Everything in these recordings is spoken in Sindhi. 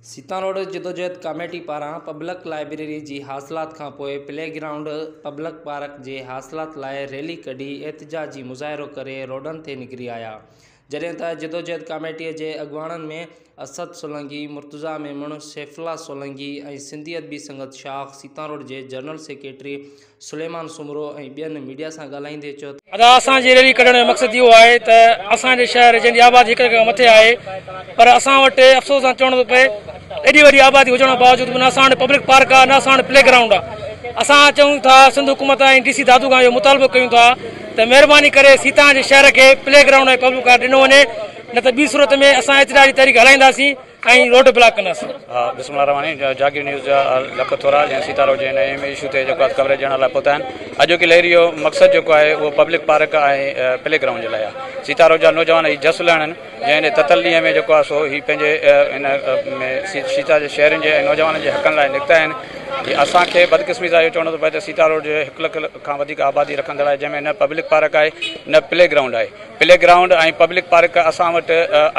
سيتان روڊ جدوجهد ڪاميٽي پاران پبلڪ لائبريري جي حاصلات کان پوءِ پلي گرائونڊ پبلڪ پارڪ جي حاصلات لاءِ ريلي ڪڍي احتجاجي مظاهرو ڪري روڊن تي نڪري آيا. جڏهن ته جدوجهد ڪاميٽي جي اڳواڻن ۾ اسد سولنگي، مرتضيٰ ميمڻ، سيف الله سولنگي ۽ سنڌي ادبي سنگت شاخ سيتان روڊ جي جنرل سيڪريٽري سليمان سومرو ۽ ٻين ميڊيا سان ڳالهائيندي چيو ته. ادا اسان جي ريلي ڪڍڻ جو مقصد اهو آهي ته اسان جي شهر جنهن جي آبادي هڪ لک کان مٿي آهي پر اسان وٽ افسوس سان چوڻو ٿو پئي ايڏي وڏي آبادي هجڻ باوجود به نه اسان وٽ پبلڪ پارڪ آهي نه اسان وٽ پلي گرائونڊ آهي. اسان چئون ٿا سنڌ حڪومت ۽ ڊي سي دادو کان اهو مطالبو ڪيون ٿا ته مهرباني ڪري سيتان جي شهر کي پلي گرائونڊ ۽ پبلڪ پارڪ ڏنو وڃي نه ته ٻي صورت ۾ اسان احتجاجي تحريڪ هلائينداسين ۽ روڊ بلاڪ ڪنداسين. بسم الله الرحمٰن الرحيم جاگير نيوز جا لک ٿورا جنهن سيتارو جي هن اهم اشو تي جيڪو آهي ڪوريج ڏيڻ لاء پهتا آهن. اڄوڪي لهري جو مقصد جيڪو آهي اهو پبلڪ پارڪ ۽ پلي گرائونڊ جي لاء آهي. سيتارو جا نوجوان هي جس لهڻن جنهن هن تتل ڏينهن ۾ جيڪو آهي سو هي پنهنجي هن ۾ سيتا جي شهرين جي ۽ نوجوانن جي حقن لاء نڪتا آهن. هي اسان کي بدقسمي سان اهو چوڻو ٿو پئي ته سيتارو جو هڪ لک کان وڌيڪ آبادي رکندڙ آهي جنهن ۾ نه پبلڪ پارڪ آهي نه پلي گرائونڊ آهي. پلي گرائونڊ ۽ پبلڪ پارڪ اسان وٽ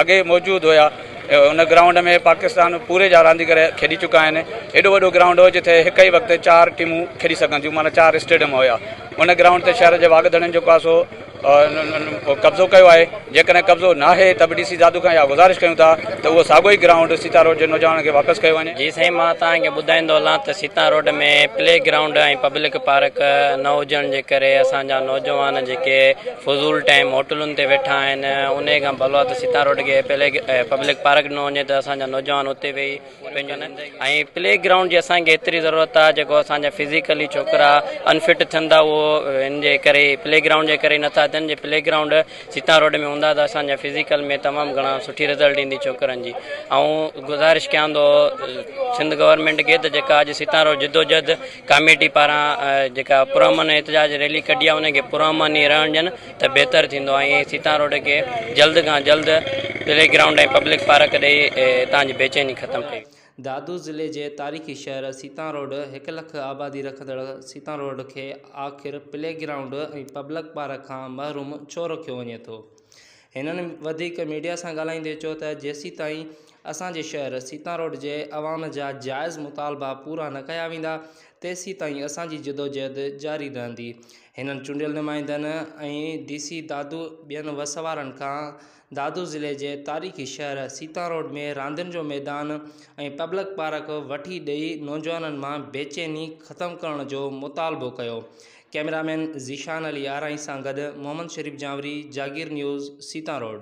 اڳي موجود هيا. ان گرائونڊ ۾ پاڪستان پوري جا رانديگر کيڏي چڪا آهن. ايڏو وڏو گرائونڊ هو جتي هڪ ئي وقت چار ٽيمون کيڏي سگهن ٿيون معنيٰ چار اسٽيڊيم هيا. ان گرائونڊ تي شهر جي واڳ ڌڻين جيڪو آهي سو قبضو ڪيو آهي. جيڪڏهن قبضو ناهي ته به ڊي سي دادو کان اها گذارش ڪيون ٿا ته اهو ساڳيو ئي گرائونڊ سيتا روڊ جي نوجوانن کي واپس ڪيو وڃي. جي سائين مان توهان کي ٻڌائيندو هلان ته Sita road ۾ play ground ۽ public park نه هجڻ جي ڪري اسان جا نوجوان جيڪي فضول ٽائيم هوٽلن تي ويٺا آهن انهي کان ڀلو آهي ته سيتا روڊ کي پلي پبلڪ پارڪ ڏنو وڃي ته اسان جا نوجوان اتي ويهي پنهنجو ۽ پلي گرائونڊ جي اسان کي ايتري ضرورت آهي جيڪو اسان جا فزيڪلي ڇوڪرا انفٽ ٿين ٿا اهو ان جي ڪري پلي گرائونڊ جي ڪري نٿا ٿين جي پلي گرائونڊ سيتا روڊ ۾ هوندا ته اسان جا فزيڪل ۾ تمام گهڻا سٺي رزلٽ ايندي ڇوڪرن جي آئون گذارش ڪيان ٿو سنڌ گورنمينٽ کي ته جيڪا اڄ سيتا روڊ جدوجهد ڪاميٽي پاران جيڪا پرامن احتجاج ريلي ڪڍي آهي ان کي پرامن ئي رهڻ ڏين ته بهتر ٿيندو ۽ سيتا روڊ کي جلد کان جلد پلي گرائونڊ ۽ پبلڪ پارڪ ڏئي هتان جي بيچيني ختم ڪئي. دادو ضلعي جي تاريخي شهر سيتا روڊ هڪ لک آبادي رکندڙ سيتا روڊ کي آخر پلي گرائونڊ ۽ پبلڪ پارڪ کان محروم ڇو رکيو وڃي ٿو؟ هنن وڌيڪ ميڊيا سان ڳالهائيندي چيو ته جيسيتائين اسان جي شهر سيتا روڊ جي عوام جا جائز مطالبا پورا نه ڪيا ويندا تيسيتائين اسان جي جدوجهد جاري رهندي. هنن چونڊيل نمائندن ۽ ڊي سي دادو ٻين وس وارن کان دادو ضلعي جي تاريخي شهر سيتا روڊ ۾ راندين جو ميدان ۽ پبلڪ پارڪ وٺي ڏئي نوجوانن مان بيچيني ختم ڪرڻ جو مطالبو ڪيو. ڪئميرامين ذيشان علي آرائين سان گڏ محمد شريف جانوري، جاگير نيوز، سيتا روڊ.